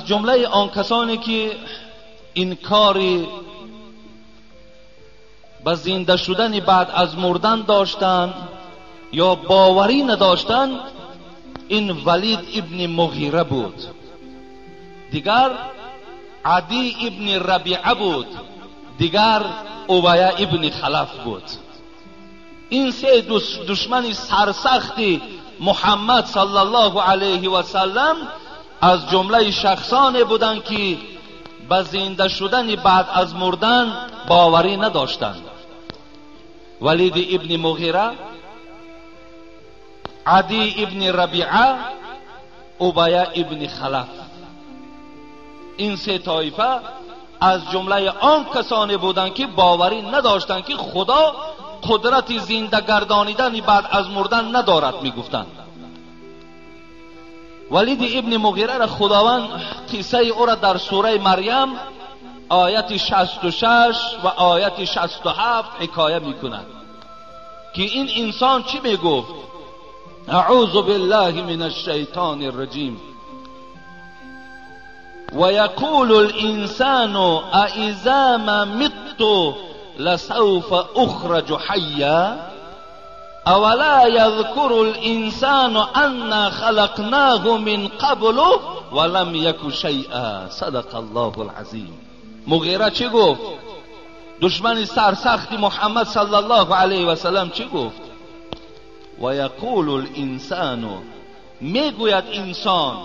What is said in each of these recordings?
جمله آن کسانی که انکاری به زنده شدن بعد از مردن داشتند یا باوری نداشتند، این ولید ابن مغیره بود، دیگر عدی ابن ربیعه بود، دیگر ابیه ابن خلف بود. این سه دشمن سرسخت محمد صلی الله علیه و سلم از جمله شخصانی بودند که به زنده شدن بعد از مردن باوری نداشتند. ولید ابن مغیره، عدی ابن ربیعه، ابیه ابن خلف، این سه طایفه از جمله آن کسانی بودند که باوری نداشتند که خدا قدرت زنده گردانیدن بعد از مردن ندارد، میگفتند. ولید ابن مغیره را خداوند قصه او را در سوره مریم آیت 66 و آیت 67 حکایه میکند که این انسان چی میگفت؟ اعوذ بالله من الشیطان الرجیم. و یقول الانسان ااذا ما مت لسوف اخرج حیا اولا یذکر الانسان انا خلقناه من قبل ولم یک شیئا. صدق الله العظیم. مغیره چی گفت؟ دشمن سرسخت محمد صلی الله علیه و سلم چی گفت؟ و یقول الانسان، میگوید انسان.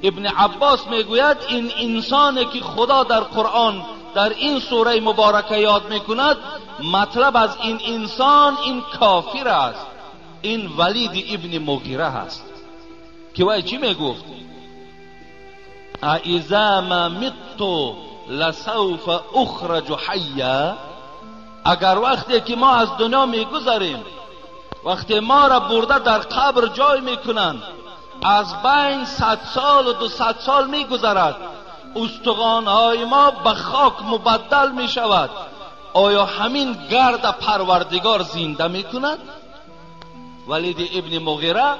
ابن عباس میگوید این انسانی که خدا در قرآن در این سوره مبارکه یاد میکند، مطلب از این انسان این کافر است، این ولید ابن مغیره است که وی چی میگفت؟ اذا ما مت لسوف اخرج حیا. اگر وقتی که ما از دنیا میگذریم، وقتی ما را برده در قبر جای میکنند، از بین 100 سال و 200 سال میگذرد، استخوان‌های ما به خاک مبدل می شود، آیا همین گرد پروردگار زنده می کند؟ ولید ابن مغیره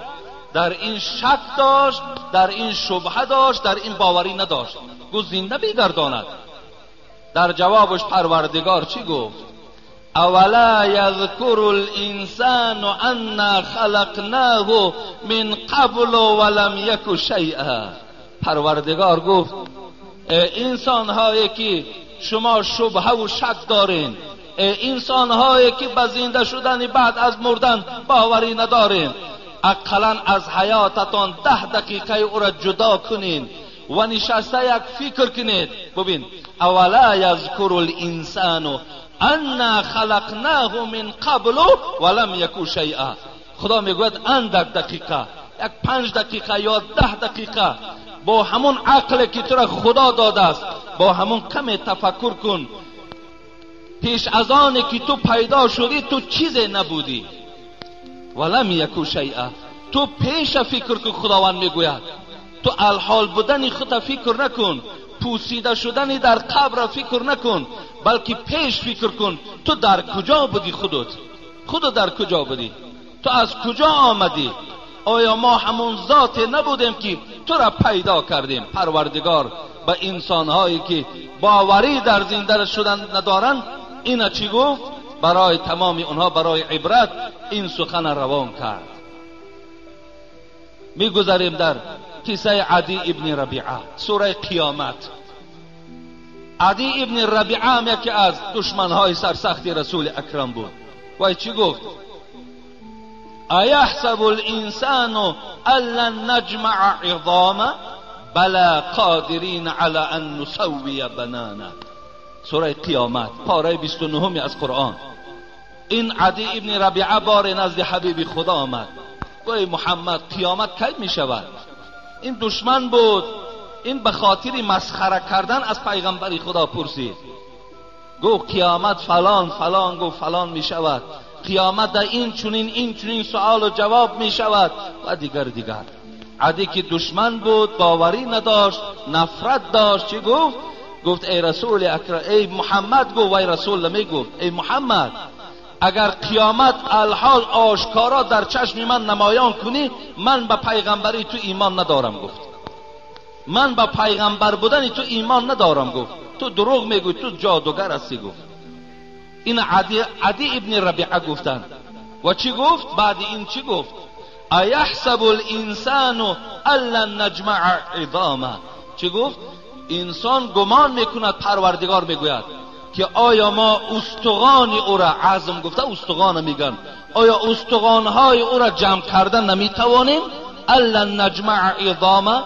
در این شک داشت، در این شبهه داشت، در این باوری نداشت، گفت زنده میگرداند. در جوابش پروردگار چی گفت؟ اولا یذکر الانسان انا خلقناه من قبل ولم یک شیئا. پروردگار گفت انسان هایی که شما شبهه و شک دارین، انسان هایی که به زنده شدن بعد از مردن باوری ندارین، اقلا از حیاتتان 10 دقیقه او را جدا کنین و نشسته یک فکر کنید. ببین، اولا یذکر الانسان انا خلقناه من قبل ولم یک شیئا. خدا میگوید اندک دقیقه، یک 5 دقیقه یا 10 دقیقه با همون عقل که تو را خدا داده است، با همون کم تفکر کن. پیش از آن که تو پیدا شدی تو چیزی نبودی، ولم یک شیئا. تو پیش فکر کن، خداوند میگوید تو الحال بودن خود فکر نکن، پوسیده شدن در قبر فکر نکن، بلکه پیش فکر کن تو در کجا بودی، خودت در کجا بودی، تو از کجا آمدی؟ آیا ما همون ذات نبودیم که تو را پیدا کردیم؟ پروردگار به انسانهایی که باوری در زنده شدن ندارند اینا چی گفت؟ برای تمام اونها برای عبرت این سخن روان کرد. میگذریم در قصه عدی ابن ربیعه، سوره قیامت. عدی ابن ربیعه هم یکی از دشمنهای سرسخت رسول اکرم بود. وی چی گفت؟ ایحسب الانسان ان لن نجمع عظاما بلا قادرین علی ان نسوی بنانا. سوره قیامت، پاره 29 از قرآن. این عدی ابن ربیعه بار نزد حبیب خدا آمد، گوی محمد قیامت کی می شود؟ این دشمن بود، این به خاطر مسخره کردن از پیغمبر خدا پرسید. گفت قیامت فلان فلان، گفت فلان می شود، قیامت در این چنین این چنین سوال و جواب می شود و دیگر دیگر. عدی که دشمن بود، باوری نداشت، نفرت داشت، چی گفت؟ گفت ای رسول اکرم، ای محمد، گفت وای رسول نمی گفت، ای محمد اگر قیامت الحال آشکارا در چشم من نمایان کنی، من به پیغمبری تو ایمان ندارم. گفت من به پیغمبر بودن تو ایمان ندارم. گفت تو دروغ میگوی، تو جادوگر هستی. گفت این عدی ابن ربیعه گفتند. و چی گفت؟ بعد این چی گفت؟ ایحسب الانسان ان لن نجمع عظامه. چی گفت؟ انسان گمان میکند، پروردگار میگوید که آیا ما استخوان او را، عظم گفته استخوان میگن، آیا استخوانهای او را جمع کردن نمیتوانیم؟ ان لن نجمع عظامه.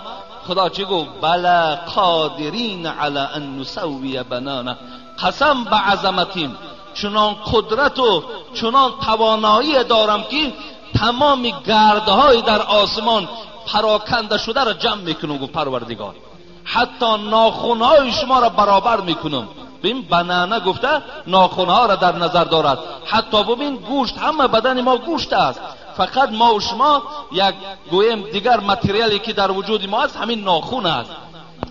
خدا چی گفت؟ بلا قادرین علی ان نسوی بنانه. قسم به عظمتیم، چنان قدرت و چنان توانایی دارم که تمام گردهای در آسمان پراکنده شده را جمع میکنم. گفت پروردگار حتی ناخنهای شما را برابر میکنم. ببین بنانه گفته ناخنها را در نظر دارد. حتی ببین گوشت، همه بدن ما گوشت است، فقط ما و شما یک گویم دیگر متریالی که در وجود ما است همین ناخن است،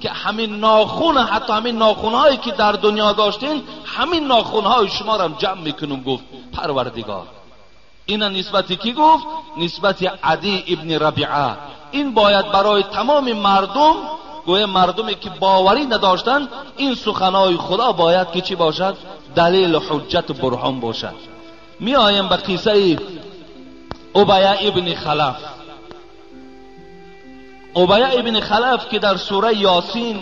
که همین ناخن، حتی همین ناخنهایی که در دنیا داشتین، همین ناخنهای شما را جمع میکنم. گفت پروردگار اینا نسبتی کی گفت؟ نسبت عدی ابن ربیعه. این باید برای تمام مردم، گویا مردمی که باوری نداشتن، این سخنهای خدا باید که چی باشد؟ دلیل حجت و برهان باشد. می آیم به قصه ابی ابن خلف. ابی ابن خلف که در سوره یاسین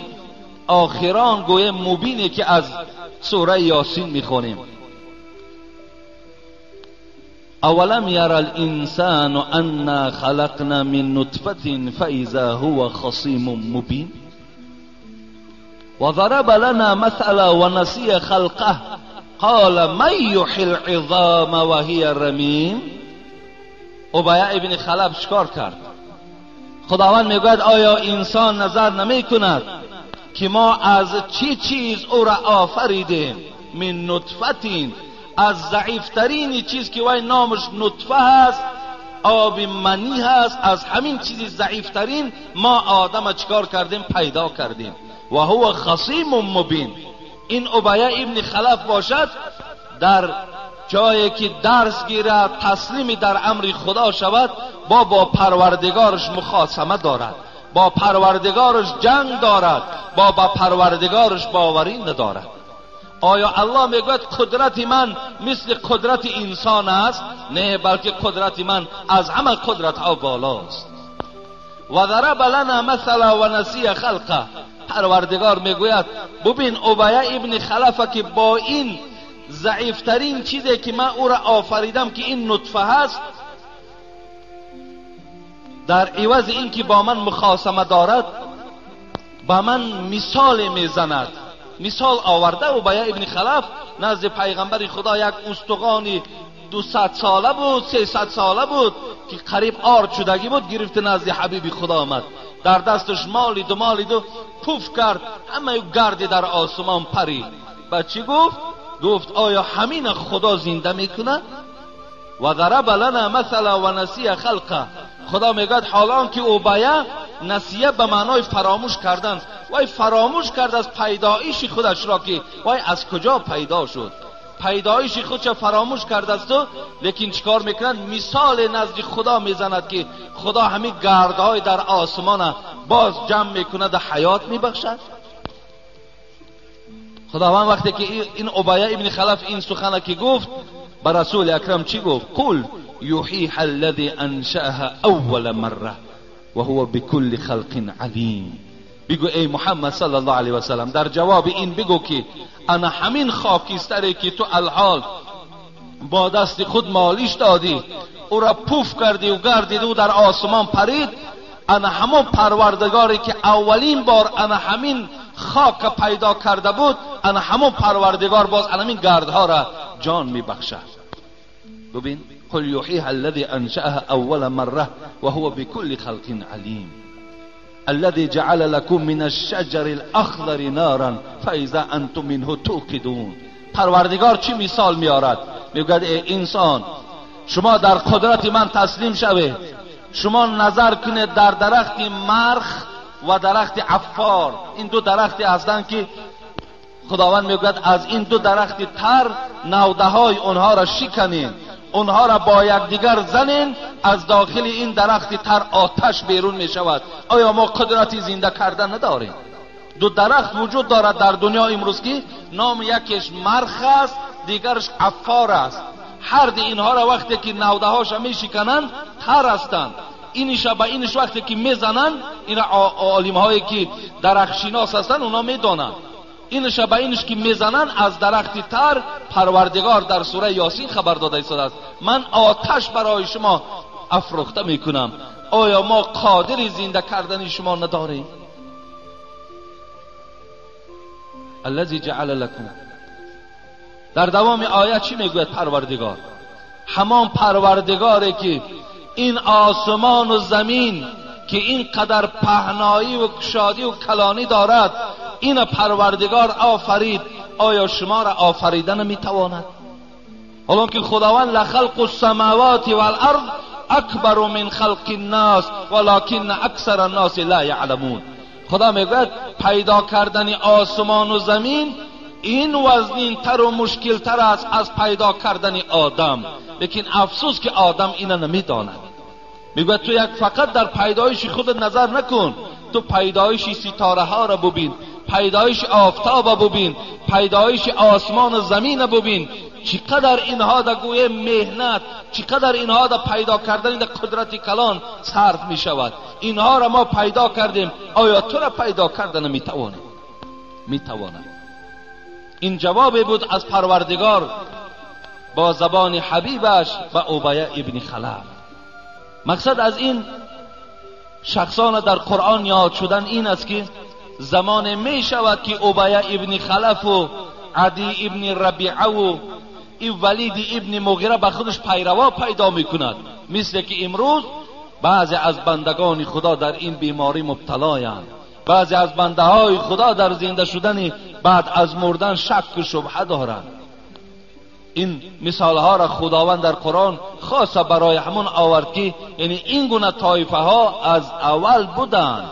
آخران گویا مبینه که از سوره یاسین میخونیم. اولم ير الانسان انا خلقنا من نطفة فاذا هو خصيم مبين وضرب لنا مثلا ونسي خلقه قال من يحيي العظام وهي رميم. ابی ابن خلف چکار کرد؟ خداوند میگوید آیا انسان نظر نمی کند که ما از چی چیز او را آفریدیم؟ من نطفة، از ضعیفترین چیز که وای نامش نطفه هست، آب منی هست، از همین چیزی ضعیفترین ما آدم چکار کردیم؟ پیدا کردیم. و هو خصیم مبین. این ابی ابن خلف باشد در جایی که درس گیرد، تسلیم در امر خدا شود، با پروردگارش مخاصمه دارد، با پروردگارش جنگ دارد، با پروردگارش باوری ندارد. آیا الله میگوید قدرت من مثل قدرت انسان است؟ نه، بلکه قدرت من از همه قدرت ها بالاست. و ضرب لنا مثلا و نسی خلقه. پروردگار میگوید ببین ابی ابن خلفه که با این ضعیفترین چیزی که من او را آفریدم که این نطفه هست، در عوض این که با من مخاصمه دارد با من مثال میزند. مثال آورده ابی ابن خلف نزد پیغمبر خدا یک استخوان 200 ساله بود، 300 ساله بود که قریب آرد شدگی بود، گرفت نزد حبیب خدا آمد، در دستش مالید و مالید و پوف کرد، همه گردی در آسمان پرید. بعد چی گفت؟ گفت آیا همین خدا زنده میکنه؟ و ضرب لنا مثلا و نسی خلقه. خدا میگوید حالان که ابی نسیه به معنای فراموش کردن، وای فراموش کرد از پیدایش خودش را که وای از کجا پیدا شد، پیدایش خودش فراموش کرد است. و لیکن چیکار میکنند؟ مثال نزد خدا میزند که خدا همین گردهای در آسمان باز جمع میکند و حیات میبخشد. خداوند وقتی که این ابی ابن خلف این سخنه که گفت به رسول اکرم چی گفت؟ قل یحییها الذی انشأها اول مره وهو بكل خلق علیم. بگو ای محمد صلی الله علیه و سلم، در جواب این بگو که انا همین خاکستری که تو الحال با دست خود مالیش دادی، او را پوف کردی و گردید و در آسمان پرید، انا همون پروردگاری که اولین بار انا همین خاک پیدا کرده بود، انا همون پروردگار باز انا همین گردها را جان میبخشد. ببین قل یحییها الذی انشأها اول مره وهو بكل خلق علیم الذي جعل لكم من الشجر الاخضر نارا فاذا انتم منه توقدون. پروردگار چی مثال میارد؟ میگوید ای انسان، شما در قدرت من تسلیم شوید، شما نظر کنید در درخت مرخ و درخت عفار، این دو درختی هستند که خداوند میگوید از این دو درخت تر نوده های اونها را شکنین، اونها را با یکدیگر زنین، از داخل این درخت تر آتش بیرون می شود. آیا ما قدرت زنده کردن نداریم؟ دو درخت وجود دارد در دنیا امروز که نام یکیش مرخ است، دیگرش عفار است. هر دی اینها را وقتی که نوده هاش می شکنند تر هستند. اینش با اینش وقتی که میزنند، این عالم هایی که درخت شناس هستند اونا میدانند، اینش با اینش که میزنن از درخت تر، پروردگار در سوره یاسین خبر داده است، من آتش برای شما افروخته میکنم. آیا ما قادر زنده کردن شما نداریم؟ الذی جعل لکم. در دوام آیه چی میگوید پروردگار؟ همان پروردگاری که این آسمان و زمین که این قدر پهنایی و کشادی و کلانی دارد، این پروردگار آفرید، آیا شما را آفریدن میتواند؟ حالا که خداوند لخلق السماوات والارض اکبر من خلق الناس ولکن اکثر الناس لا یعلمون. خدا میگوید پیدا کردن آسمان و زمین این وزنین تر و مشکل تر است از پیدا کردن آدم، لیکن افسوس که آدم اینو نمیداند. میگوید تو یک فقط در پیدایش خود نظر نکن، تو پیدایش ستاره ها را ببین، پیدایش آفتاب را ببین، پیدایش آسمان و زمین را ببین، چقدر اینها در گویه مهنت، چقدر اینها در پیدا کردن در قدرت کلان صرف می شود. اینها را ما پیدا کردیم، آیا تو را پیدا کردن می توانیم؟ می توانم. این جوابی بود از پروردگار با زبان حبیبش و ابی ابن خلف. مقصد از این شخصان در قرآن یاد شدن این است که زمان می شود که ابی ابن خلف و عدی ابن ربیعه و ولید ابن مغیره به خودش پیروا پیدا می کند، مثل که امروز بعضی از بندگان خدا در این بیماری مبتلایند، بعضی از بنده های خدا در زنده شدن بعد از مردن شک و شبهه دارند. این مثال ها را خداوند در قرآن خاصه برای همون آورد که یعنی این گونه طایفه ها از اول بودند.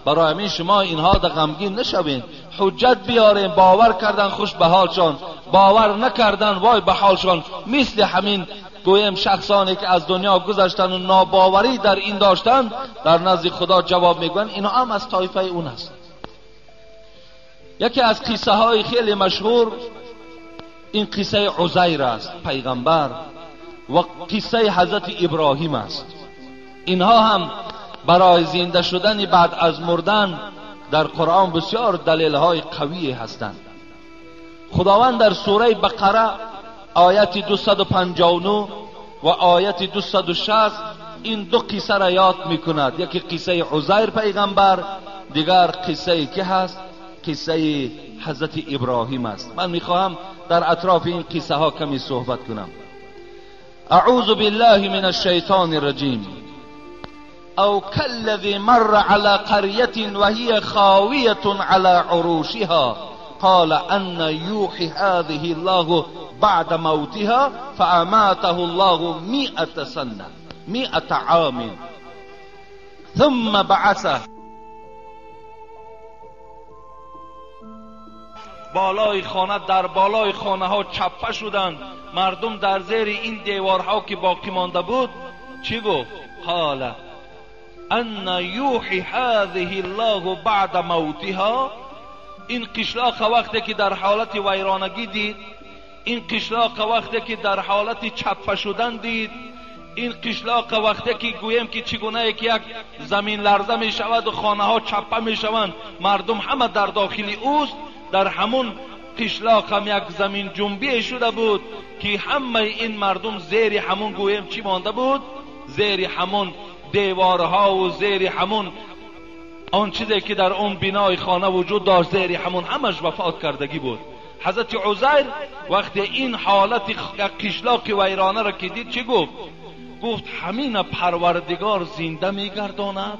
برای همین شما اینها در غمگین نشوین، حجت بیارین، باور کردن خوش به حالشان، باور نکردن وای به حالشان. مثل همین گویم شخصانی که از دنیا گذشتن و ناباوری در این داشتن، در نزد خدا جواب میگوین اینا هم از طایفه اون است. یکی از قصه های خیلی مشهور این قصه عزیر است پیغمبر و قصه حضرت ابراهیم است. اینها هم برای زنده شدن بعد از مردن در قرآن بسیار دلیل های قوی هستند. خداوند در سوره بقره آیت 259 و آیت 260 این دو قصه را یاد میکند. یکی قصه عزیر پیغمبر، دیگر قصه که هست قصه حضرت ابراهیم است. من میخواهم در اطراف این قصه ها کمی صحبت کنم. اعوذ بالله من الشیطان الرجیم. او كالذي مر على قرية وهي خاوية على عروشها قال أن يوحي هذه الله بعد موتها فأماته الله 100 سنة 100 عام ثم بعثه. بالای خانه، در بالای خانه ها چپه شدند، مردم در زیر این دیوارها که باقی مانده بود چی گفت؟ قال ان یوحی هذه الله بعد موتها. این قشلاق وقتی که در حالت ویرانگی دید، این قشلاق وقتی که در حالت چپه شدن دید، این قشلاق وقتی که گویم که چگونه یک زمین لرزه می شود و خانه ها چپه می شوند، مردم همه در داخل اوست، در همون قشلاق هم یک زمین جنبی شده بود که همه این مردم زیر همون گویم چی مانده بود؟ زیر همون دیوارها و زیر همون آن چیزی که در اون بنای خانه وجود داشت، زیر همون همش وفات کردگی بود. حضرت عزیر وقتی این حالت قشلاق ویرانه را که دید چی گفت؟ گفت همین پروردگار زنده میگرداند.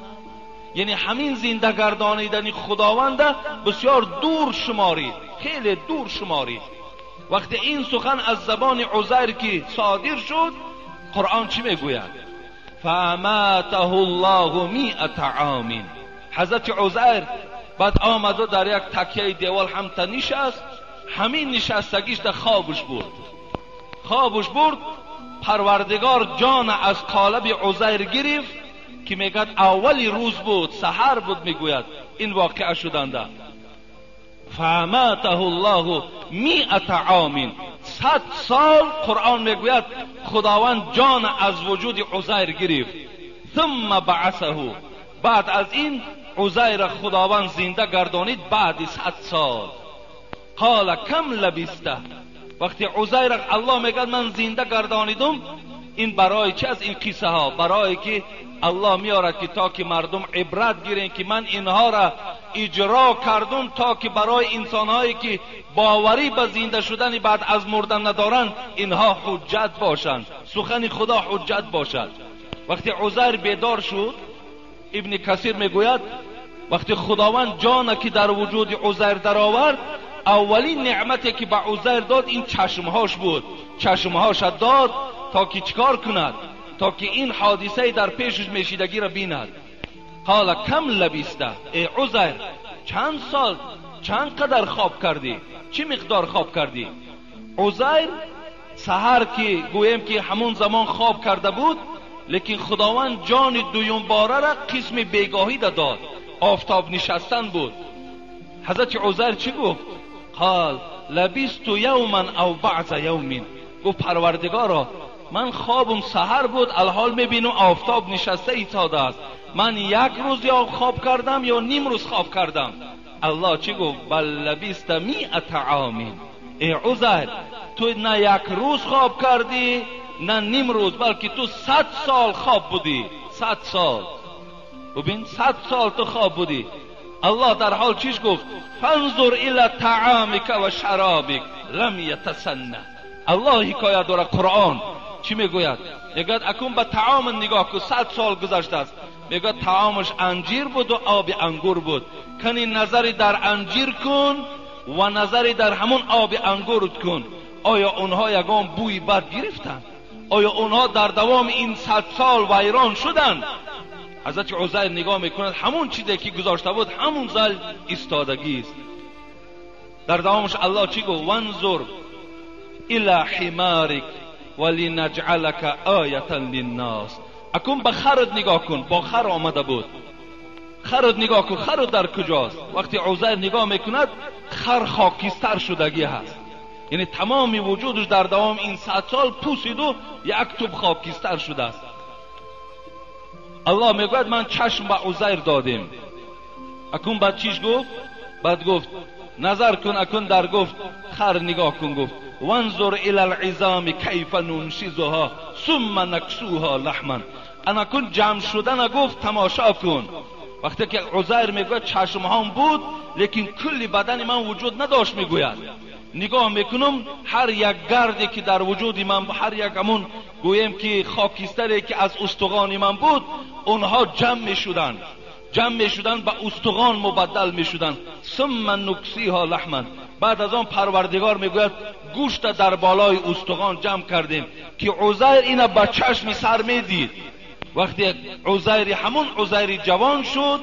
یعنی همین زنده گردانیدن خداوند بسیار دور شمارید، خیلی دور شمارید. وقتی این سخن از زبان عزیر که صادر شد، قرآن چی میگوید؟ فاماته الله 100 عام. حضرت عزیر بعد آمد و در یک تکیه دیوال هم نشست. ҳамин нишастагиш да хобش бурд. Хобش бурд. Парвардигор ҷон аз қолаби Узайр гирифт ки мегӯяд аввали рӯз буд, саҳар буд, мегӯяд ин воқеа шуданда. فاماته الله 100 عام. 100 сол قرآن мегӯяд худованд ҷон аз вуҷуди Узайр гирифт. ثم بعثه. بعد از این عزیر خداوند زنده گردانید بعد 100 سال. قال کم لبسته. وقتی عزیر الله میگه من زنده گردانیدم، این برای چه از این قصه ها؟ برای که الله میارد که تا که مردم عبرت گیرن که من اینها را اجرا کردم، تا که برای انسانهایی که باوری به زنده شدن بعد از مردن ندارند اینها حجت باشند، سخن خدا حجت باشد. وقتی عزیر بیدار شد، ابن کثیر میگوید وقتی خداوند جان که در وجود عزیر درآورد، اولین نعمتی که به عزیر داد این چشمهاش بود. چشمهاش داد تا که چیکار کند؟ تا که این حادثه در پیشش میشیدگی را بیند. قال کم لبسته. ای عزیر چند سال، چند قدر خواب کردی؟ چی مقدار خواب کردی؟ عزیر سحر که گوییم که همون زمان خواب کرده بود، لیکن خداوند جان دویم باره را قسم بیگاهی داد، آفتاب نشستن بود. حضرت عزیر چی گفت؟ قال لبست یوما او بعض یوم. گفت پروردگارا من خوابم سحر بود، الحال میبینم آفتاب نشسته ایستاده است، من یک روز یا خواب کردم یا نیم روز خواب کردم. الله چی گفت؟ بل لبست 100 عام. ای عزیر تو نه یک روز خواب کردی نه نیم روز، بلکه تو 100 سال خواب بودی. 100 سال. ببین 100 سال تو خواب بودی. الله در حال چیش گفت؟ فانظر الی طعامک و شرابک لم یتسنه. الله حکایت داره قرآن چی میگوید؟ میگوید اکنون به طعام نگاه کن، 100 سال گذشته است. میگوید طعامش انجیر بود و آب انگور بود. کنی نظری در انجیر کن و نظری در همون آب انگور کن، آیا اونها یگان بوی بد گرفتند؟ آیا اونها در دوام این 100 سال ویران شدند؟ حضرت عزیر نگاه میکند همون چیزی که گذاشته بود همون زل ایستادگی است. در دوامش الله چی گفت؟ وانظر الی حمارک ولنجعلک آیة للناس. اکنون به خرد نگاه کن، با خر آمده بود، خرد نگاه کن، خرد در کجاست؟ وقتی عزیر نگاه میکند خر خاکستر شدگی هست، یعنی تمام وجودش در دوام این 100 سال پوسید و یک توپ خاکستر شده است. الله میگوید من چشم به عزیر دادیم. اکنون بعد چیش گفت؟ بعد گفت نظر کن، اکنون در گفت خر نگاه کن، گفت وانظر الی العظام کیف ننشزها ثم نکسوها لحما. اکنون جمع شدن گفت تماشا کن. وقتی که عزیر میگوید چشم هم بود لیکن کلی بدن من وجود نداشت، میگوید نگاه میکنم هر یک گردی که در وجود من، هر یک همون گویم که خاکستری که از استخوان من بود، اونها جمع میشدند، جمع میشدند به استخوان مبدل میشدند. ثم نکسیها لحما. بعد از آن پروردگار میگوید گوشت در بالای استخوان جمع کردیم که عزیر اینا به چشم سر میدید. وقتی عزیر همون عزیر جوان شد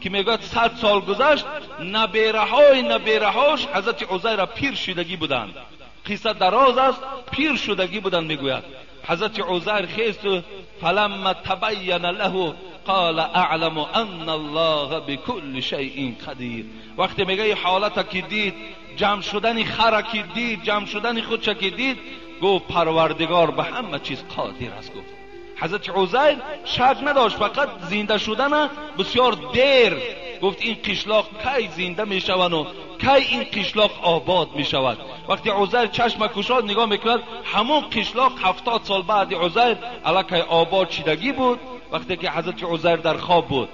که میگوید 100 سال گذشت، نبیره های نبیره هاش حضرت عزیر پیر شدگی بودند. قصه دراز است، پیر شدگی بودند. میگوید حضرت عزیر خیست فلما تبین له قال اعلم ان الله بكل شیء قدیر. وقتی میگه حالت که دید، جمع شدن خر که دید، جمع شدن خودش که دید، گفت پروردگار به همه چیز قادر است. گفت حضرت عزیر شک نداشت، فقط زنده شدن بسیار دیر. گفت این قشلاق کی زنده می شوند و کی این قشلاق آباد می شود. وقتی عزیر چشم کشاد نگاه میکند همون قشلاق 70 سال بعد عزیر الکی آباد شدگی بود. وقتی که حضرت عزیر در خواب بود،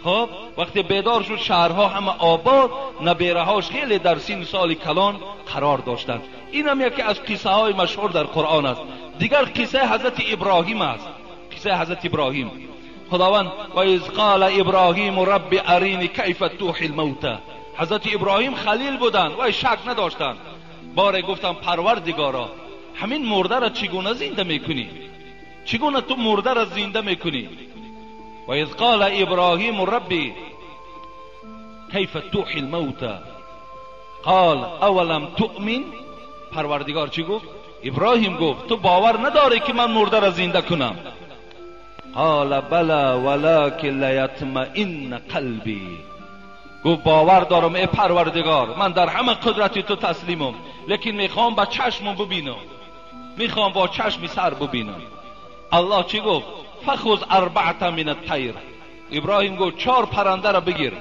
خب وقتی بیدار شد شهرها همه آباد، نبیرهاش خیلی در سین سال کلان قرار داشتند. این هم یکی از قصه های مشهور در قرآن است. دیگر قصه حضرت ابراهیم است. قصه حضرت ابراهیم، خداوند و اذ قال ابراهیم رب ارینی کیف تحیی الموتى. حضرت ابراهیم خلیل بودند و شک نداشتند. باره گفتم پروردگارا همین مرده را چگونه زنده میکنی؟ چگونه تو مرده را زنده میکنی؟ و اذ قال ابراهیم ربی کیف تحیی الموتى. قال اولم تؤمن. پروردگار چی گفت؟ ابراهیم گفت تو باور نداری که من مرده را زنده کنم. قال بلى ولكن لیطمئن قلبی. گفت باور دارم ای پروردگار، من در همه قدرت تو تسلیمم، لیکن میخوام با چشمم ببینم، میخوام با چشم سر ببینم. الله چی گفت؟ فخذ اربعة من الطیر. ابراهیم گفت 4 پرنده را بگیر.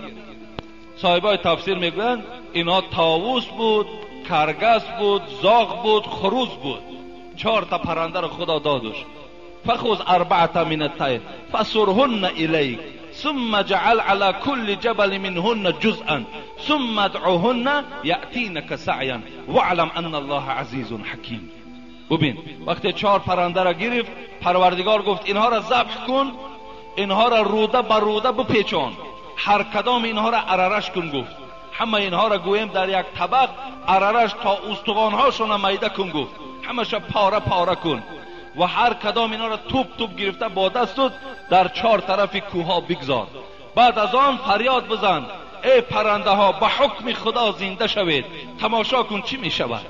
صاحبای تفسیر میگویند اینها طاووس بود، کرگس بود، زاغ بود، خروس بود. 4 تا پرنده را خدا دادش. فخذ اربعة من الطیر فصرهن الیک ثم جعل على كل جبل منهن جزءا ثم ادعهن یأتینک سعیا واعلم ان الله عزیز حکیم. ببین وقتی 4 پرنده را گرفت، پروردگار گفت اینها را ذبح کن، اینها را روده بر روده بپیچان، هر کدام اینها را عررش کن. گفت همه اینها را گویم در یک طبق عررش تا استخوانهاشون میده کن. گفت همش پاره پاره کن و هر کدام اینها را توپ توپ گرفته با دستت در 4 طرف کوها بگذار. بعد از آن فریاد بزن ای پرنده ها به حکم خدا زنده شوید، تماشا کن چی می شود.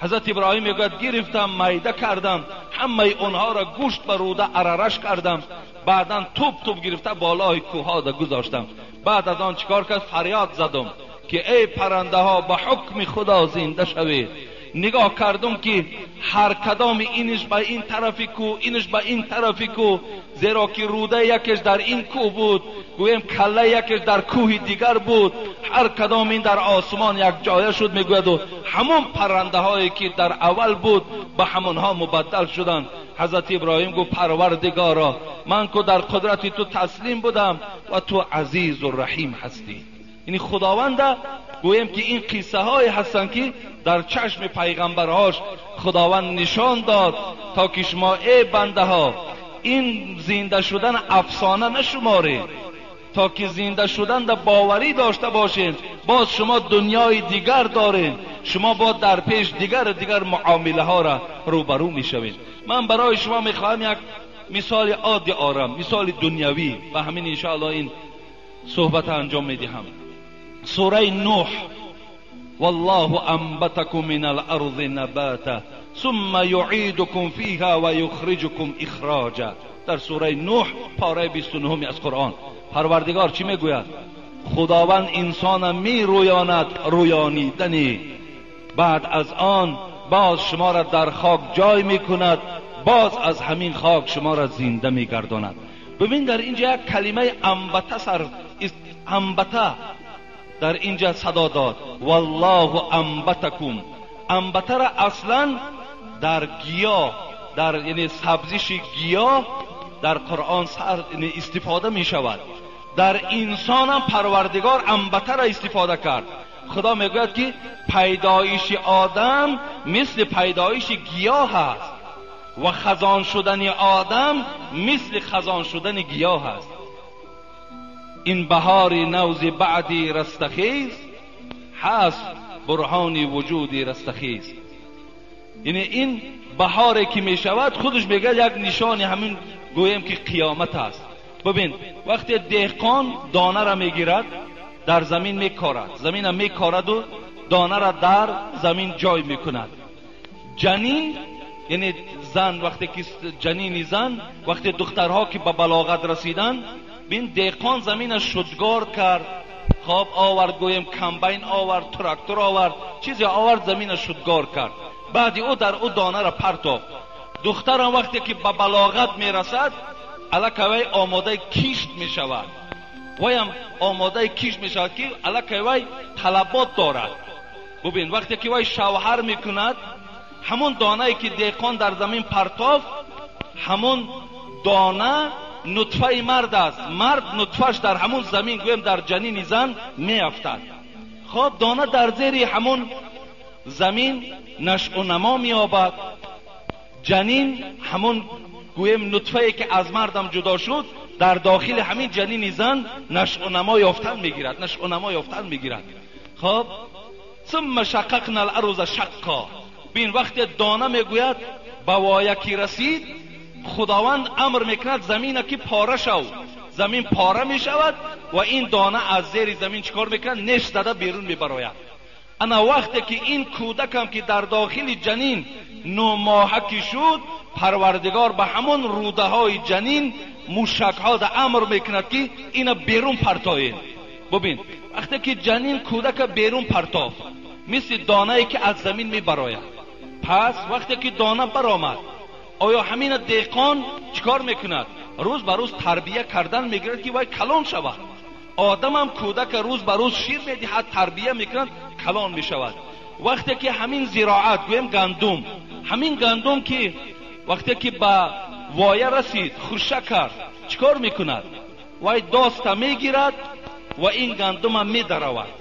حضرت ابراهیم میگوید گرفتم میده کردم، همه اونها را گوشت به روده عررش کردم، بعدا توپ توپ گرفته بالای کوها دا گذاشتم. بعد از آن چیکار کرد؟ فریاد زدم که ای پرنده ها به حکم خدا زنده شوید. نگاه کردم که هر کدام اینش به این طرف کو، اینش به این طرف کو، زیرا که روده یکش در این کوه بود، گویم کله یکش در کوه دیگر بود، هر کدام این در آسمان یک جایه شد. میگوید و همون پرنده هایی که در اول بود به همونها مبدل شدند. حضرت ابراهیم گفت پروردگارا من که در قدرت تو تسلیم بودم و تو عزیز و رحیم هستی. یعنی خداوند گویم که این قصه های هستند که در چشم پیغمبرهاش خداوند نشان داد تا که شما ای بنده ها این زنده شدن افسانه نشمارید، تا که زنده شدن در باوری داشته باشید. باز شما دنیای دیگر دارین، شما با در پیش دیگر معامله ها را روبرو میشوید. من برای شما میخواهم یک مثال عادی آرم، مثال دنیوی، و همین انشاءالله این صحبت انجام میدهم. سوره نوح، والله انبتکم من الارض نباتا ثم یعیدکم فیها و یخرجکم اخراجا. در سوره نوح پاره 29 از قرآن پروردگار چی میگوید؟ خداوند انسان می رویاند رویانیدنی، بعد از آن باز شما را در خاک جای میکند، باز از همین خاک شما را زنده میگرداند. ببین در اینجا یک کلمه انبته سر انبته در اینجا صدا داد، والله انبتکم. انبته را اصلا در گیاه، در یعنی سبزش گیاه در قرآن سر یعنی استفاده می شود. در انسان هم پروردگار انبته را استفاده کرد. خدا میگوید که پیدایش آدم مثل پیدایش گیاه است و خزان شدن آدم مثل خزان شدن گیاه است. این بهار نوز بعدی رستخیز هست برهان وجودی رستخیز. یعنی این بهاری که می شود خودش میگه یک نشان همین گویم که قیامت است. ببین وقتی دهقان دانه را میگیرد در زمین میکارد، زمین را میکارد و دانه را در زمین جای میکند. جنین یعنی زن، وقتی که جنین زن، وقتی دخترها که به بلاغت رسیدن، بین دهقان زمین شدگار کرد، خواب آورد، گویم کمبین آورد، تراکتور آورد، چیزی آورد، زمین شدگار کرد. بعد او در او دانه را پرتافت. دخترم وقتی که به بلاغت میرسد الکی آماده کشت میشود، ویم آماده کشت میشود که الکی وی طلبات دارد. ببین وقتی که وی شوهر میکند، همون دانه که دهقان در زمین پرتافت، همون دانه نطفه مرد است. مرد نطفهش در همون زمین گویم در جنین زن میافتد. خب دانه در زیر همون زمین نشو و نما مییابد. جنین همون گویم نطفه که از مردم جدا شد در داخل همین جنین زن نشو و نما یافتن میگیرد، نشو و نما یافتن میگیرد. خب ثم شققنا الارض شقا. بین وقت دانه میگوید به وایکی رسید، خداوند امر میکند زمین که پاره شو، زمین پاره میشود و این دانه از زیر زمین چیکار میکند؟ نش زده بیرون میبراید. Ана вақте ки ин кӯдакам ки дар дохили ҷанин 9 моҳа ки шуд, Парвардигор ба ҳамон рӯдаҳои ҷанин мушакҳо да амр мекунад ки ина берун партоед. Бубин, вақте ки ҷанин кӯдака берун партофт, мисли донае ки аз замин мебарояд. Пас вақте ки дона баромад, оё ҳамина деҳқон чикор мекунад? Рӯз ба рӯз тарбия кардан мегирад ки вай калон шавад. Одамам кӯдака рӯз ба рӯз шир медиҳад, тарбия мекунад, калон мешавад. Вақте ки ҳамин зироат, гӯем гандум, ҳамин гандум ки вақте ки ба воя расид, хуша кард, чикор мекунад? Вай доста мегирад ва ин гандумам медаравад.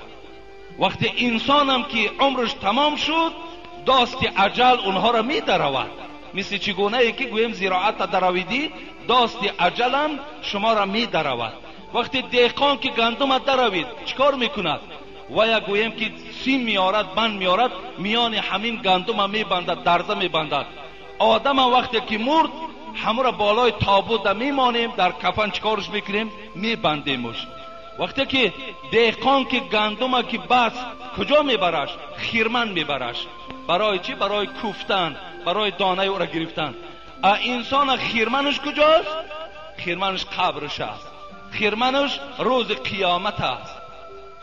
Вақте инсонам ки умраш тамом шуд, дасти аҷал онҳоро медаравад. Мисли чӣ гунае ки гӯем зироата даравидӣ, дасти аҷалам шуморо медаравад. Вақте деҳқон ки гандума даравид, чикор мекунад? Вая гӯем ки сим меорад, банд меорад, миёни ҳамин гандума мебандад, дарза мебандад. Одама вақте ки мурд, ҳамура болои тобута мемонем, дар кафан чикорш мекунем? Мебандемуш. Вақте ки деҳқон ки гандума ки бас, куҷо мебараш? Хирман мебараш. Барои чӣ? Барои куфтан, барои донаи ӯро гирифтан. А инсона хирманаш куҷост? Хирманаш қабрш аст. Хирманаш рӯзи қиёмат аст.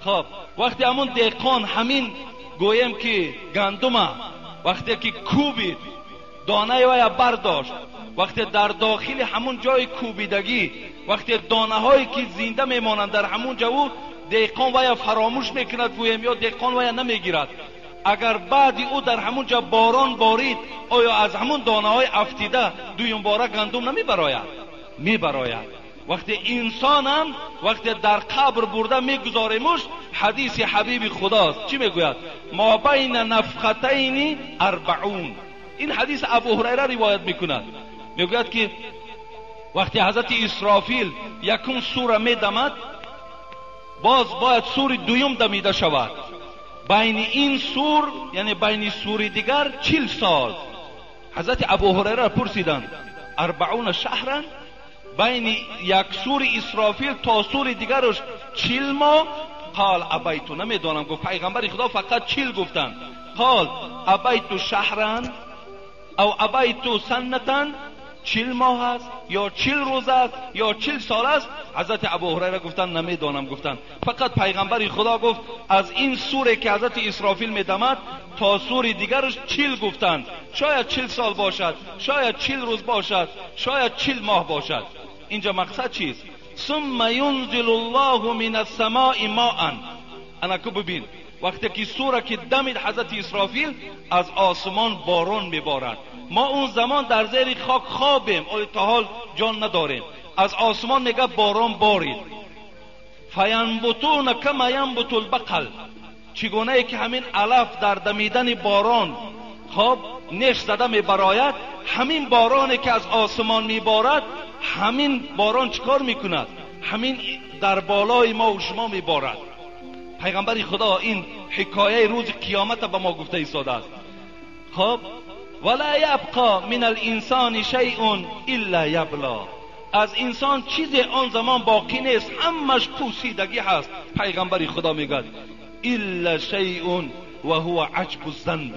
Хоб, вақте ҳамун деҳқон ҳамин гӯем ки гандума вақте ки кӯбид, донаи вая бардошт, вақте дар дохили ҳамун ҷои кӯбидагӣ, вақте донаҳое ки зинда мемонанд дар ҳамун ҷо, ӯ деҳқон вая фаромӯш мекунад, гӯем, ё деҳқон вая намегирад. Агар баъди ӯ дар ҳамун ҷо борон борид, оё аз ҳамун донаҳои афтида дуюмбора гандум намебарояд? Мебарояд. Вақте инсонам вақте дар қабр бурда мегузоремуш, ҳадиси ҳабиби худост. Чӣ мегӯяд? Мо байна нафхатайни 40. Ин ҳадис Абу Ҳурайра ривоят мекунад. Мегӯяд ки вақте ҳазрати Исрофил якум сура медамад, боз бояд сури дуюм дамида шавад. Байни ин сур, яъне байни сури дигар 40 сол. Ҳазрати Абу Ҳурайра пурсиданд: 40 шаҳран? Байни як сури Исрофил то сури дигараш 40 моҳ? Қол абайту, намедонам, гуфт пайғамбари Худо фақат 40 гуфтанд. Қол абайту шаҳран ав абайту саннатан? 40 моҳ аст ё 40 рӯз аст ё 40 сол аст? Ҳазрати Абу Ҳурайра гуфтанд намедонам, гуфтанд. Фақат пайғамбари Худо гуфт аз ин суре ки ҳазрати Исрофил медамад то сури дигараш 40 гуфтанд. Шояд 40 сол бошад, шояд 40 рӯз бошад, шояд 40 моҳ бошад. Инҷа мақсад чист? Сумма юнзилу Аллоҳу минас самои моан. Анаку бибин, вақте ки сура ки дамид ҳазрати Исрофил, аз осмон борон меборад. Мо он замон дар зери хок хобем, оё то ҳол ҷон надорем. Аз осмон мега борон борид. Фаянбутуна кама янбутул бақал. Чӣ гунае ки ҳамин алаф дар дамидани борон хоб неш зада мебарояд, ҳамин бороне ки аз осмон меборад, ҳамин борон чикор мекунад? Ҳамин дар болои мо ва шумо меборад. Пайғамбари Худо ин ҳикояи рӯзи қиёмата ба мо гуфта истодааст. Хоб, вала ябқа мин алинсони шайъун илла ябла. Аз инсон чизе он замон боқӣ нест, ҳамаш пӯсидагӣ ҳаст. Пайғамбари Худо мегӯяд илла шайъун ва ҳува аҷбу занб.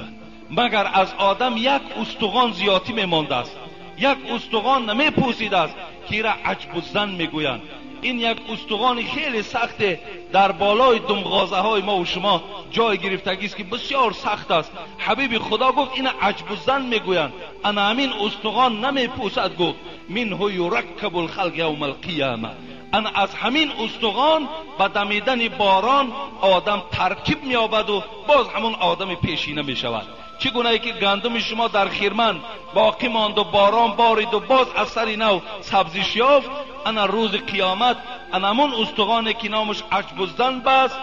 Магар аз одам як устуғон зиётӣ мемондааст, як устуғон намепӯсидааст ки ира аҷбу зан мегӯянд. Ин як устуғони хеле сахте дар болои думғозаҳои мо ва шумо ҷой гирифтагист ки бисёр сахт аст. Ҳабиби Худо гуфт ина аҷбу зан мегӯянд. Ана ҳамин устуғон намепӯсад, гуфт минҳу юраккабу лхалқ явма алқияма. Ана аз ҳамин устуғон ба дамидани борон одам таркиб меёбаду боз ҳамон одами пешина мешавад. Чӣ гунае ки гандуми шумо дар хирман боқӣ монду борон бориду боз аз сари нав сабзиш ёфт, ана рӯзи қиёмат ана ҳамон устуғоне ки номаш аҷбу занб аст,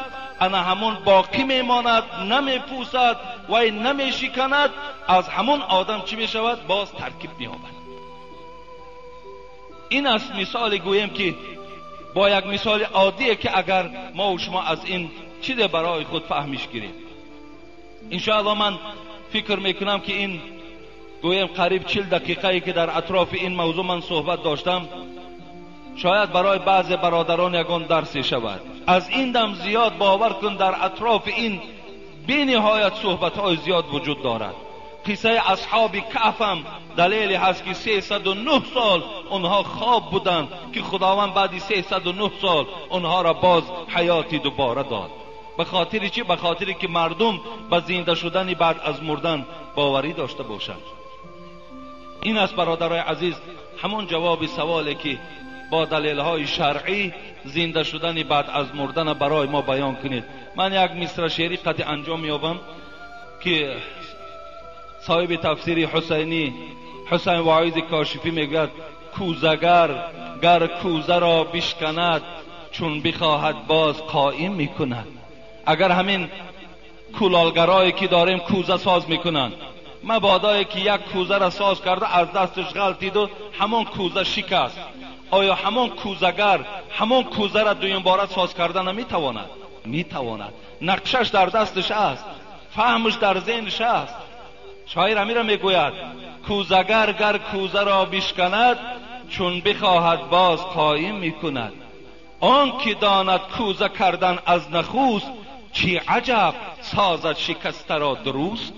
ана ҳамон боқӣ мемонад, намепӯсад вай намешиканад. Аз ҳамон одам чӣ мешавад? Боз таркиб меёбад. Ин аст мисоле гӯем ки бо як мисоли оддие ки агар мо ва шумо аз ин чизе барои худ фаҳмиш гирем. Иншоалло ман фикр мекунам ки ин гӯем қариб 40 дақиқае ки дар атрофи ин мавзӯъ ман суҳбат доштам, шояд барои баъзе бародарон ягон дарсе шавад. Аз ин дам зиёд бовар кун дар атрофи ин бениҳоят суҳбатҳои зиёд вуҷуд дорад. Қиссаи асҳоби каҳф ҳам далеле ҳаст ки 309 сол онҳо хоб буданд ки худованд баъди 309 сол онҳоро боз ҳаёти дубора дод. به خاطر چی؟ به خاطر که مردم به زنده شدن بعد از مردن باوری داشته باشند. این است برادرای عزیز همون جواب سوالی که با دلیل‌های شرعی زنده شدن بعد از مردن برای ما بیان کنید. من یک مصرع شعری قطع انجام می‌یابم که صاحب تفسیر حسینی حسین واعظ کاشفی میگوید کوزگر گر کوزه را بشکند چون بخواهد باز قائم میکند. اگر همین کولالگرایی که داریم کوزه ساز میکنند، مبادایی که یک کوزه را ساز کرده از دستش غلطید و همون کوزه شکست، آیا همون کوزگر همون کوزه را دویم باره ساز کرده نمیتواند؟ میتواند. نقشش در دستش است، فهمش در ذهنش است. شاعر امیر میگوید کوزگر گر کوزه را بشکند چون بخواهد باز قایم میکند. آن که داند کوزه کردن از نخوست چی عجب سازد شکسته را درست.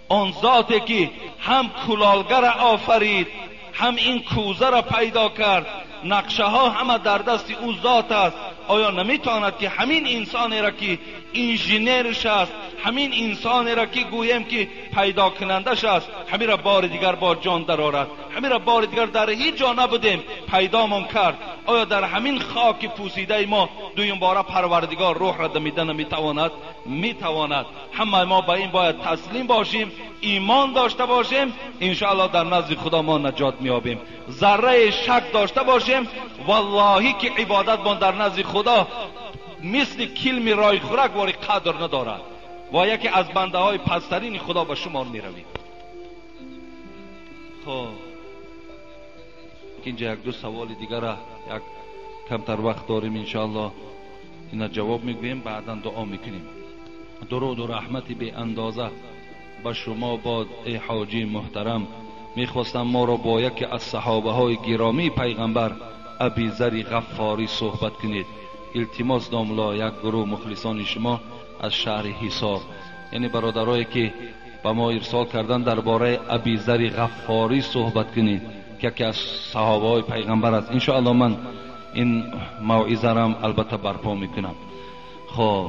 آن ذاتی که هم کلالگر آفرید هم این کوزه را پیدا کرد، نقشه ها همه در دست او ذات است. آیا نمیتواند که همین انسانی را که انجینرش است، همین انسانی را که گوییم که پیدا کنندش است، همین را بار دیگر با جان درآورد، همین را بار دیگر در هیچ جا نبودیم پیدامان کرد؟ آیا در همین خاک پوسیده ما دویم باره پروردگار روح را دمیده نمیتواند؟ میتواند. همه ما به این باید تسلیم باشیم، ایمان داشته باشیم، انشاءالله در نزد خدا ما نجات میابیم. ذره شک داشته باشیم، واللهی که عبادت ما در نزد خدا مثل کلمی رای خورک واری قدر ندارد و یکی از بنده های پسترین خدا به شمار می روید. خب اینجا یک دو سوال دیگر را یک کمتر وقت داریم، انشاءالله اینا جواب میگوییم، بعدا دعا میکنیم. درود و رحمت بی اندازه به شما باد ای حاجی محترم. میخواستم ما را با یکی از صحابه های گرامی پیغمبر ابی ذر غفاری صحبت کنید. التماس داملا یک گروه مخلصان شما از شهر حصار، یعنی برادرایی که به ما ارسال کردن درباره ابی ذر غفاری صحبت کنید که یکی از صحابه های پیغمبر است. انشاءالله من این موعظه را البته برپا میکنم. خب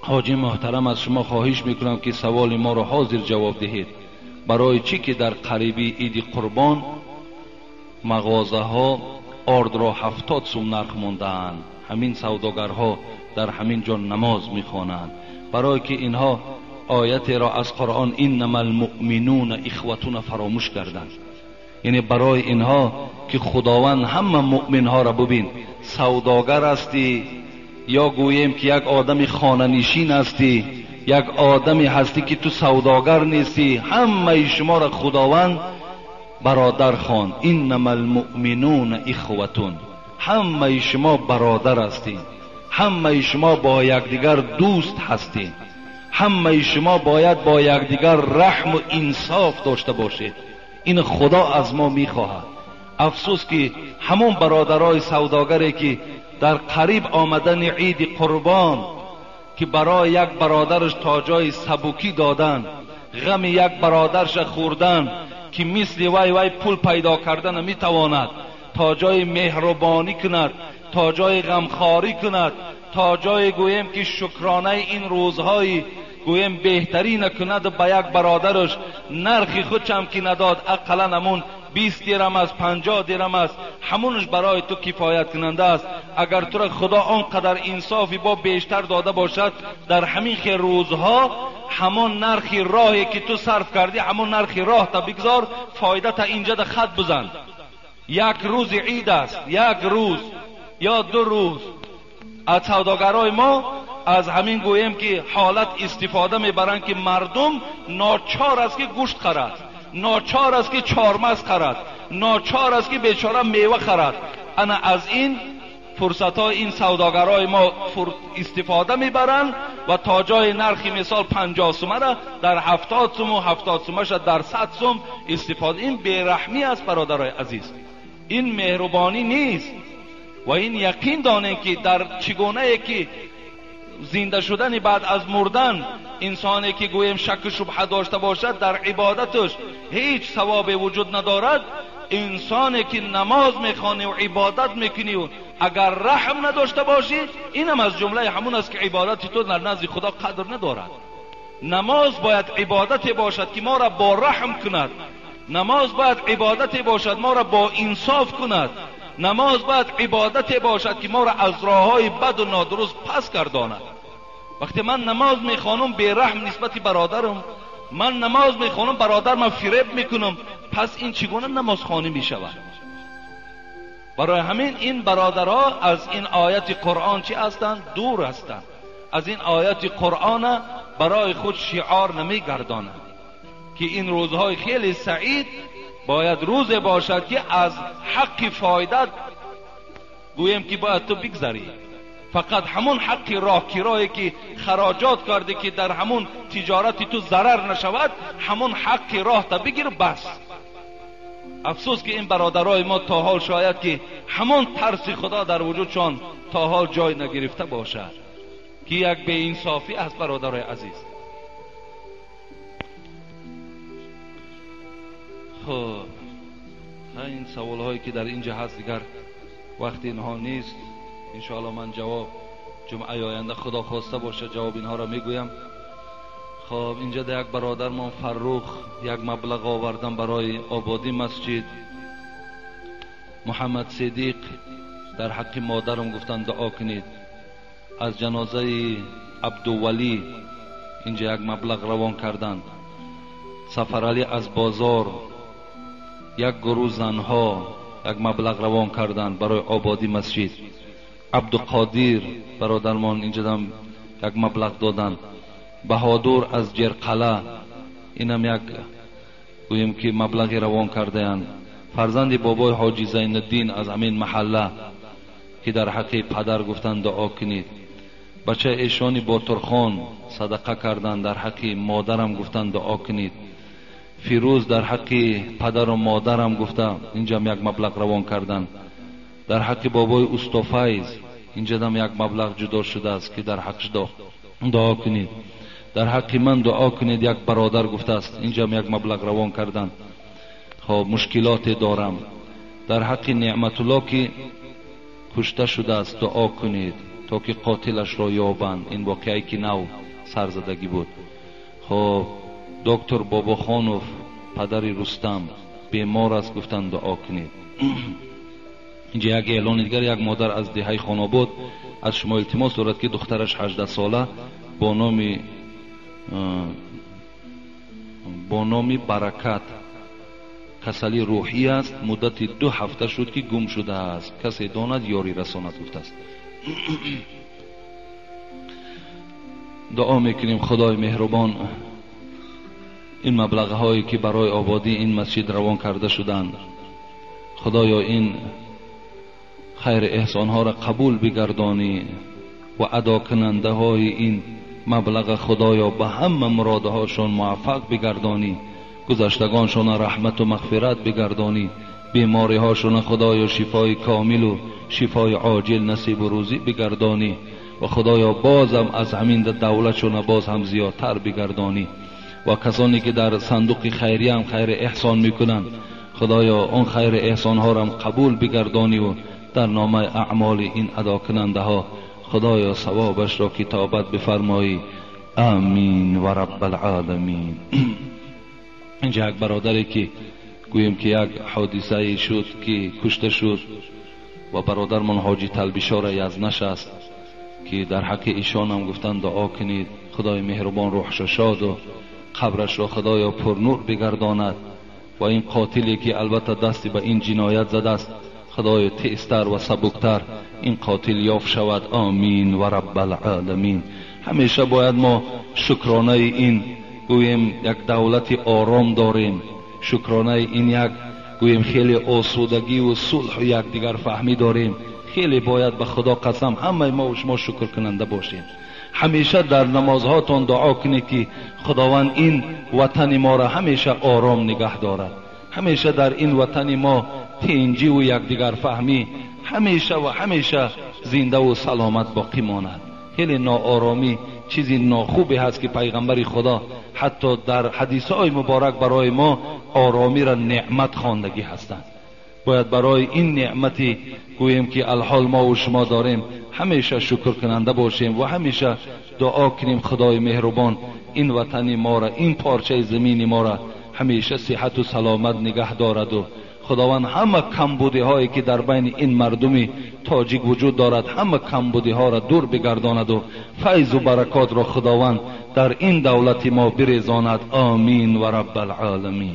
حاجی محترم از شما خواهش میکنم که سوال ما را حاضر جواب دهید. برای چی که در قریبی عید قربان مغازه ها آرد را 70 سوم نرخ مانده‌اند؟ همین سوداگرها در همین جا نماز میخوانند. برای که اینها آیت را از قرآن انما المؤمنون اخوتون فراموش کردند. یعنی برای اینها که خداوند همه مؤمنها را ببین، سوداگر هستی یا گوییم که یک آدم خانه نشین هستی، یک آدمی هستی که تو سوداگر نیستی، همه شما را خداوند برادر خواند. انما المؤمنون اخوتون، همه شما برادر هستید، همه شما با یکدیگر دوست هستید، همه شما باید با یکدیگر رحم و انصاف داشته باشید. این خدا از ما میخواهد. افسوس که همون برادرای سوداگری که در قریب آمدن عید قربان که برای یک برادرش تا جای سبوکی دادن، غم یک برادرش خوردن که مثل وی وی پول پیدا کردن میتواند، تا جای مهربانی کند، تا جای غمخواری کند، تا جای گوییم که شکرانه این روزهای گوییم بهتری نکند و به یک برادرش نرخ خود هم که نداد، اقلا همون 20 درم است، 50 درم است، همونش برای تو کفایت کننده است. اگر تو را خدا آنقدر انصافی با بیشتر داده باشد، در همین خیر روزها همون نرخ راهی که تو صرف کردی، همون نرخ راه تا بگذار، فایده تا اینجا در خط بزن. یک روز عید است، یک روز یا 2 روز. از سوداگرای ما از همین گوییم که حالت استفاده میبرند که مردم ناچار است که گوشت خرد، ناچار است که چارمغز خرد، ناچار است که بیچاره میوه خرد. انا از این فرصت های این سوداگرای ما استفاده میبرند و تا جای نرخ مثال 50 سومه را در 70 سوم و 70 سومه را در 100 سوم استفاده. این بیرحمی است برادرای عزیز، این مهربانی نیست. و این یقین دانیم که در چگونه که زنده شدن بعد از مردن انسانی که گوییم شک و شبهه داشته باشد در عبادتش هیچ ثواب وجود ندارد. انسانی که نماز میخوانی و عبادت میکنی و اگر رحم نداشته باشی، اینم از جمله همون است که عبادت تو در نزد خدا قدر ندارد. نماز باید عبادت باشد که ما را با رحم کند. نماز باید عبادت باشد ما را با انصاف کند. نماز باید عبادت باشد که ما را از راههای بد و نادرست پس گرداند. وقتی من نماز میخوانم بی رحم نسبت برادرم، من نماز میخوانم برادر من فریب میکنم، پس این چگونه نماز خوانی میشود؟ برای همین این برادرها از این آیت قرآن چی هستند؟ دور هستند. از این آیت قرآن برای خود شعار نمیگردانند که این روزهای خیلی سعید باید روز باشد که از حق فایدت گوییم که باید تو بگذری. فقط همون حق راه کرایی که خراجات کرده که در همون تجارت تو ضرر نشود، همون حق راه تا بگیر بس. افسوس که این برادرای ما تا حال شاید که همون ترس خدا در وجودشان تا حال جای نگرفته باشد که یک بی انصافی از برادرای عزیز. خب این سوال هایی که در اینجا هست دیگر وقت اینها نیست. انشاءالله من جواب جمعه آینده خدا خواسته باشه جواب اینها را میگویم. خب اینجا در یک برادر ما فرخ یک مبلغ آوردن برای آبادی مسجد. محمد صدیق در حق مادرم گفتن دعا کنید. از جنازه عبدالولی اینجا یک مبلغ روان کردند. سفرعلی از بازار یک گروه زنها یک مبلغ روان کردند برای آبادی مسجد. عبدالقادر برادرمان اینجا هم یک مبلغ دادند. بهادر از جرقله اینم یک گوییم که مبلغی روان کردند. فرزند بابای حاجی زین الدین از همین محله که در حق پدر گفتند دعا کنید. بچه ایشانی باترخان صدقه کردند، در حق مادرم گفتند دعا کنید. فیروز در حق پدر و مادرم گفته اینجا هم یک مبلغ روان کردند. در حق بابای استافیز اینجا هم یک مبلغ جدا شده است که در حقش دعا کنید. در حق من دعا کنید یک برادر گفته است، اینجا هم یک مبلغ روان کردند. خب مشکلات دارم. در حق نعمت الله که کشته شده است دعا کنید تا که قاتلش را یابند. این واقعی که نو سرزدگی بود. خب دکتر باباخانوف پدر رستم بیمار است گفتند دعا کنید. اینجا یک اعلان دیگر، یک مادر از دهه خاناباد از شما التماس دارد که دخترش 18 ساله با نام برکت کسلی روحی است، مدت 2 هفته شد که گم شده است، کسی داند یاری رساند گفته است. دعا میکنیم خدای مهربان این مبلغ هایی که برای آبادی این مسجد روان کرده شدند، خدایا این خیر احسان ها را قبول بگردانی و ادا کننده های این مبلغ خدایا به همه مرادهاشون موفق بگردانی، گذشتگانشون رحمت و مغفرت بگردانی، بیماری هاشون خدایا شفای کامل و شفای عاجل نصیب و روزی بگردانی و خدایا بازم از همین دولتشون باز هم زیادتر بگردانی و کسانی که در صندوق خیریه هم خیر احسان میکنند خدایا آن خیر احسان ها را هم قبول بگردانی و در نامه اعمال این ادا کننده ها خدایا ثوابش را کتابت بفرمایی. آمین و رب العالمین. اینجا یک برادری که گوییم که یک حادثه شد که کشته شد و برادرمان حاجی تلبیشار یزنش است که در حق ایشان هم گفتن دعا کنید خدای مهربان روحش شاد و قبرش را خدایا پر نور بگرداند و این قاتلی که البته دستی به این جنایت زده است خدای تیزتر و سبکتر این قاتل یافت شود. آمین و رب العالمین. همیشه باید ما شکرانه این گوییم یک دولت آرام داریم، شکرانه این یک گوییم خیلی آسودگی و صلح و یکدیگر فهمی داریم. خیلی باید به خدا قسم همه ما و شما شکر کننده باشیم. همیشه در نمازهاتون دعا کنید که خداوند این وطن ما را همیشه آرام نگه دارد، همیشه در این وطن ما تنجی و یکدیگر فهمی همیشه و همیشه زنده و سلامت باقی ماند. خیلی ناآرامی چیزی ناخوبی هست که پیغمبر خدا حتی در حدیث های مبارک برای ما آرامی را نعمت خواندگی هستند. باید برای این نعمتی گوییم که الحال ما و شما داریم همیشه شکر کننده باشیم و همیشه دعا کنیم خدای مهربان این وطن ما را، این پارچه زمین ما را همیشه صحت و سلامت نگه دارد و خداوند همه کمبودی هایی که در بین این مردم تاجیک وجود دارد همه کمبودی ها را دور بگرداند و فیض و برکات را خداوند در این دولت ما بریزاند. آمین و رب العالمین.